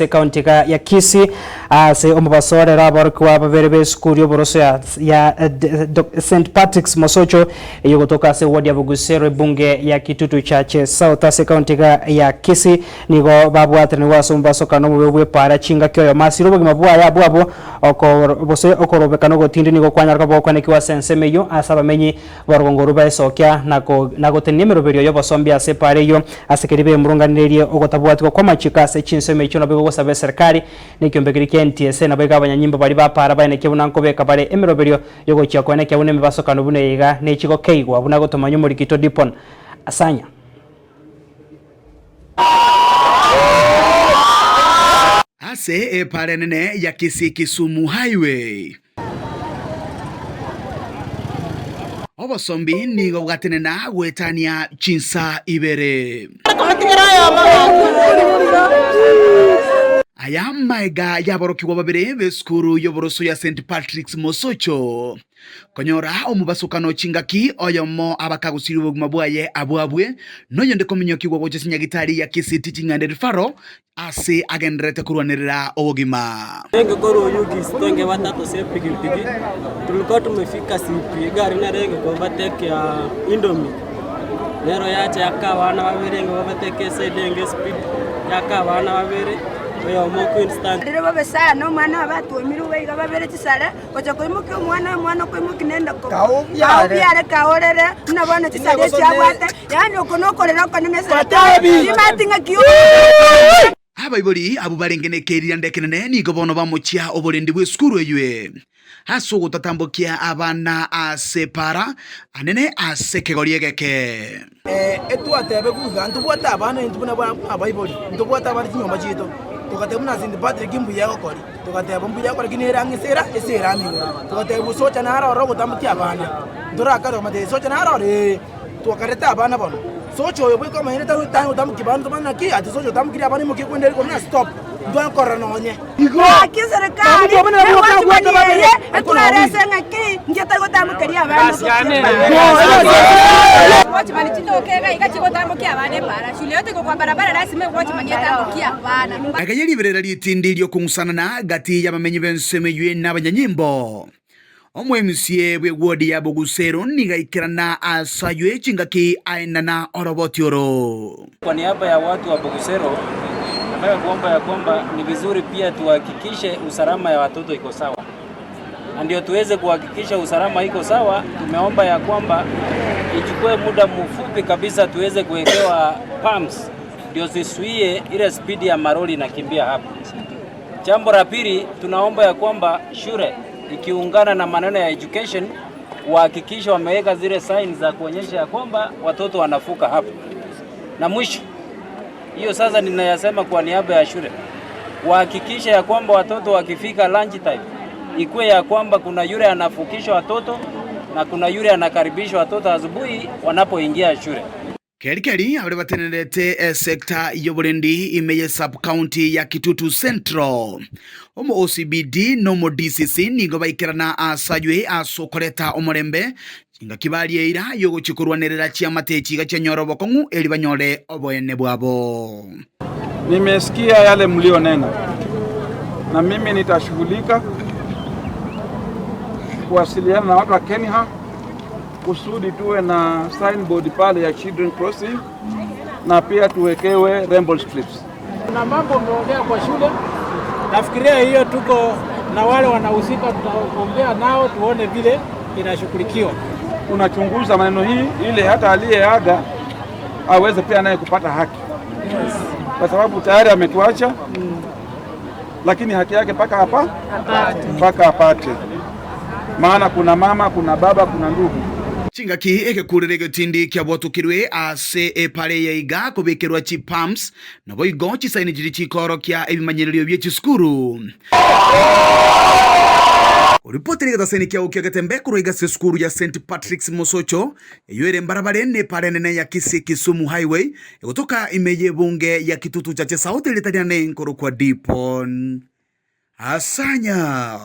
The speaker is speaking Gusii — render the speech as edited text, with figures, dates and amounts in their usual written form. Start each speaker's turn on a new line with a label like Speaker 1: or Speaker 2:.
Speaker 1: Ekaunti ya Kisii ase omobaso rero aborokigwa babere b'esukuru y'oboroso ya ya St Patrick's Mosocho eyogotoka ase eward ya Bogusero ebunge ya Kitutu Chache South ase ekaunti ya Kisii nigo babwateranigwe ase omobasokano omobe bw'epaara chingaki oyomo asire obogima bwaye abwo abwo oko gose okorobekana ogotindi nigo kwanyara koba gokwanekigwa ase ensemo eyio ase abamenyi B'orogongo orwo baesokia na gotenenia emeroberio y'obosombi ase epaara eyio, ase keria bemurunganirerie ogotabwatigwa kw'amachiko ase chinsemo echio naboigo gosaba eserekari, na ekiombe keria kia NTSA naboigo abanyanyimbo baria ba paara baenekie buna nkobeka bare emeroberio y'ogochia koenekia buna emebasokano buna eye iga nechi gokeigwa buna gotomanya omorikito Dipon Asanya.
Speaker 2: Ase epaara enene ya Kisii-Kisumu Highway. Obosombi nigo bwatenena goetania chinsa ibere. Aya maega y'aborokigwa babere b'esukuru y'oboroso ya St Patrick's Mosocho konyora omobasokano chingaki oyomo abakagosiria obogima bwaye abwo abwe noyonde kominyokigwa gocha chinyagitari ya Kisii Teaching and Referral Ase agendererete korwanerera obogima.
Speaker 3: Renge korwa Oyugis twenge batato ase epigipigi, tulikuwa tumefika CP, egari nere enge overtake ya Indomie, nero yacha yaka abana babere enge overtake eside enge espeed, yaka abana babere, oyomo okwa instant.
Speaker 4: Riria bobe sana, omwana obo atwomirwe iga babere chisare, gocha koimokia omwana omwana okoimokia nende kaobiare kaorere, buna bono chisare echi abwate, yaani oko nokorera okonene ase timanyeti ng'aki
Speaker 2: Abaibori abwo barenge nekeriranda ekenene nigo bono bamochia oborendi bw'esukuru eywe ase ogotatambokia abana ase epaara anene ase ekegori egeke.
Speaker 5: Etwatebe iga, ntobwate abana intwe buna abaibori, ntobwate abana chinyomba chiaito, togateba buna St. Patrick mbuya egokori. Togateba, Mbuya akore ki nere ang'e ase era ase erami igoro. Togateba, Osocha naro ororo ogotambokia abana. Ntorakare komatebia, Socha naro ore? Ee. Twakareta abana bono. Socha oyo bweka omonyene tari tari gotambokia bana tomanye naki ati socha otambokirie abana imokia kwenda ere korwa stop. Ntware korora nonye.
Speaker 4: Gaki eserekari egwachimani eye etwarese ng'aki inche tari gotambokeria abana Watchman chindoka iga iga chigotambokia abana ebara shule yote iko kwa barabara lazima ewatchman etambokie abana.
Speaker 2: Ege ye riberera ritindi ri'okong'usanana gati y'abamenyi b'ensemo eyio na abanyanyimbo. Omoemisia bw'ewodi ya Bogusero nigo aikerana ase ayio chingaki aenana oroboti oro.
Speaker 3: Kwa niaba ya watu wa Bogusero, nataka kuomba ya kwamba ni vizuri pia tuhakikishe usalama ya watoto iko sawa, na ndio tuweze kuhakikisha usalama iko sawa, tumeomba ya kwamba ichukue muda mfupi kabisa tuweze kuwekewa pumps ndio zisuie ile spidi ya maroli inakimbia hapa. Jambo la pili, tunaomba ya kwamba shule ikiungana na maneno ya education wahakikishe wameweka zile sign za kuonyesha ya kwamba watoto wanafuka hapa. Na mwisho, hiyo sasa ninayasema kwa niaba ya shule, wahakikishe ya kwamba watoto wakifika lunch time ikuwe ya kwamba kuna yule anafukisha watoto na kuna yule anakaribisha watoto asubuhi wanapoingia shule.
Speaker 2: Keri-keri abaria batenenerete esecta y'oborendi ime ye sub-county ya Kitutu Central, omo OCBD na omo DCC nigo baikerana ase aywe ase okoreta omorembe chingaki baria eira y'ogochia korwanerera chiamate echi iga chianyora obokong'u eri banyore oboene bwabo.
Speaker 6: Nimesikia yale mlionena na mimi nitashughulika kuwasiliana na watu wa Kenha kusudi tuwe na signboard pale ya Children Crossing na pia tuwekewe rumble strips.
Speaker 7: Kuna mambo umeongea kwa shule, nafikiria hiyo tuko na wale wanahusika, tutaongea nao tuone vile inashughulikiwa.
Speaker 6: Tunachunguza maneno hii ili hata aliyeaga aweze pia naye kupata haki, kwa sababu tayari ametuacha, lakini haki yake mpaka hapa mpaka apate, maana kuna mama, kuna baba, kuna ndugu.
Speaker 2: Chingaki egekurero egetindi kiabwatokirwe ase epara eye iga kobekerwa chipumps naboigo chisaini chiria chikoorokia ebimanyererio bie chisukuru. Oripoti egetaseni kiao kiagetembe korwa iga ase esukuru ya St Patrick's Mosocho eyio ere mbarabare nepara enene ya Kisii Kisumu Highway egotoka ime y'ebunge ya Kitutu Chache South erieta riane nkorokwa Dipon Asanya.